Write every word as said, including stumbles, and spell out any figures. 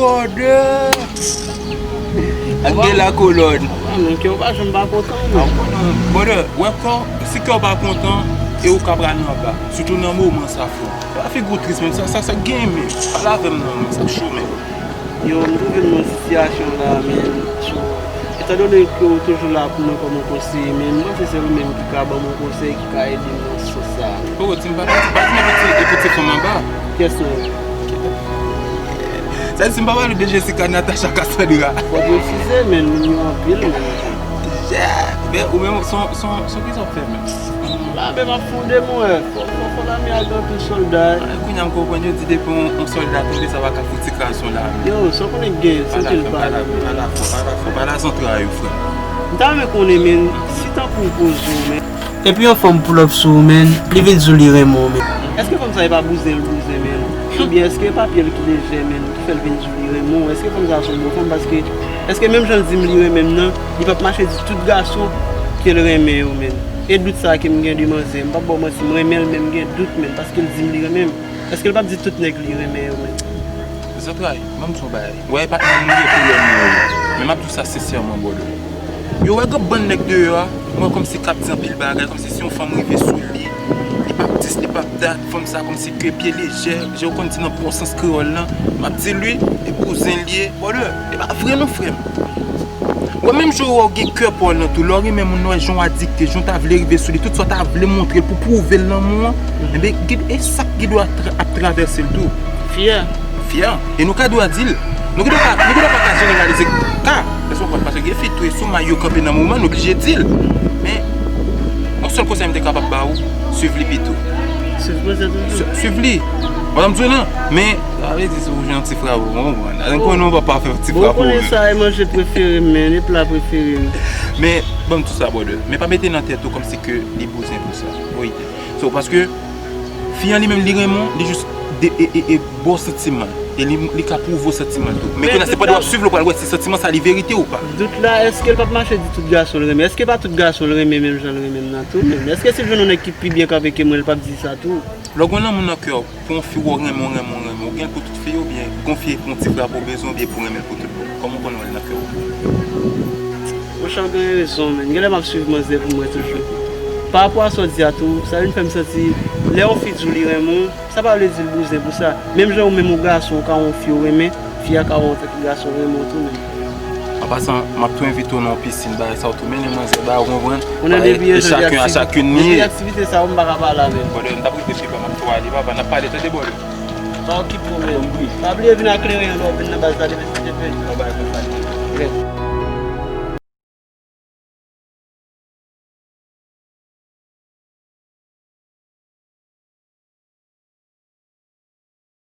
Brother! Ak de la kolòn. Ah, men kè w pa janm pa kontan, non. Brother, wè kò, si kè w pa kontan, e ou ka pral nan ba. Sitou nan moman sa, frè. Pa figi w tris, men sa, sa, sa gen, men. Pale avè m, non, men sa cho, men. Yo, m twouve m nan sitiyasyon la, men. So, etandone ke w toujou la pou mwen kòm yon konseye, men m panse se ou menm ki ka ban m yon konsèy ki ka ede m nan sans sa. Poko, di m pa, pa di m pou ti, e pou ti fanm anba. Kiyès nan yo? Sa di si m pa pale de Jessica, Natacha, Cassandra. Fò w presize, men, moun yo anpil, men. Yeah! Men, ou menm, son, son, son ki sa w fè, men? La, men, m ap fè yon demwè. Fò, fò, fò lame a gen anpil sòlda. Ay, kounye a m konprann yo di depi yon, yon sòlda tonbe, sa pa ka fouti krason la. Yo, sa w konnen k gen, se anpil pale. Pale fò, pale fò, pale a zantray ou, frè. M ta renmen konnen, men, si tankou w poze w, men. Epi yon fanm pull up sou ou, men, li vin di w li renmen w, men. Èske fanm sa e pa bouzen l bouzen, men? Oubyen èske e pa pye l ki lejè, men, ki fè l vin di w li renmen w? Èske fanm sa se yon bon fanm? Paske, èske menm jan l di m li renmen m nan, li p ap mache di tout gason ke l renmen yo, men? E dout sa ke m gen de manzè, m p ap ba w manti, m renmen l, men m gen dout, men, paske l di m li renmen m. Èske l p ap di tout nèg li renmen yo, men? Zantray, ban m di w yon bagay. Wè, e pa moun yo pou lè nou yo. Men m ap di w sa sensèman, brother. Yo wè gen bann nèg deyò a, m wè kòmsi k ap di anpil bagay, kòmsi si yon fanm rive sou li, li p ap dis, li p ap dat, fanm sa kòmsi ke pye lejè, jan yo konn di nan bon sans kreyòl lan, m ap di l wi, e bouzen l ye, brother, e pa vre non, frè m. Wè, menm jan w wè w gen kè pa w lan tou, lè w renmen moun nan, wè jan w adikte, jan w ta vle rive sou li, tout sa w ta vle montre l pou pwouve l lanmou an, enben, gen, e sa k gen dwa tra-, ap travèse l tou. Fyè. Fyè. E nou ka dwa di l. Nou gen dwa pa, nou gen dwa pa ka jeneralize ka. Èske w konprann? Paske gen fi tou, e sou may yo kanpe nan moman, nou oblije di l. Men, yon sèl konsèy m te kapab ba ou, swiv li pito. Swiv konsèy toujou. Swiv li. Wè sa m di w lan, men, sa vle di si w jwenn yon ti frape, ou konprann. Ou konnen w pa pafè yon ti frape ou. Bon, ou konnen sa e manje prefere m, men, e pla prefere m. Men, ban m di w sa, brother. Men pa mete nan tèt ou kòmsi ke li bouzen pou sa. Verite. So, paske fi an li menm li renmen w, li jis de, e, e, e, ba w santiman l. E li, li ka pwouve w santiman l tou. Men kounye a se pandan w ap swiv li w pral wè si santiman sa li verite ou pa. Dout la, èske l p ap mache di tout gason l renmen? Èske pa tout gason l renmen menm jan l renmen m nan tou menm? Èske si l jwenn yon nèg ki pi byen kanpe ke mwen, l p ap di sa tou? Lè w gen lanmou nan kè w, pou yon fi w renmen, w renmen, w renmen, w gen l pou tout fi oubyen gen yon fi pou yon ti frape ou bezwen oubyen pou renmen l pou tout bon? Kòman w konn wè l nan kè w? Monchè, w gen rezon, men. Genlè m ap swiv manzè pou mwen toujou. Pa rapò a sa w di a tou, sa vin fè m santi, lè yon fi di w li renmen w, sa pa vle di l bouzen pou sa. Menm jan ou menm ou gason, ou ka wè yon fi ou renmen, fi a ka wè w antanke gason renmen w tou menm. An pasan, m ap tou envite w nan yon pisin, bagay sa w tou mennen manzè, bagay ou konprann. Bagay de chacun à chacune li ye. Depi aktivite sa yo, m pa ka pa la menm. Brother, m t ap rete pi ba, m ap tou ale, papa, n ap pale, tande, brother. Pa okipe w menm. Pa bliye vin ak kleren an lè w vin nan baz la demen si Dye vle. Yon bagay konsa li ye.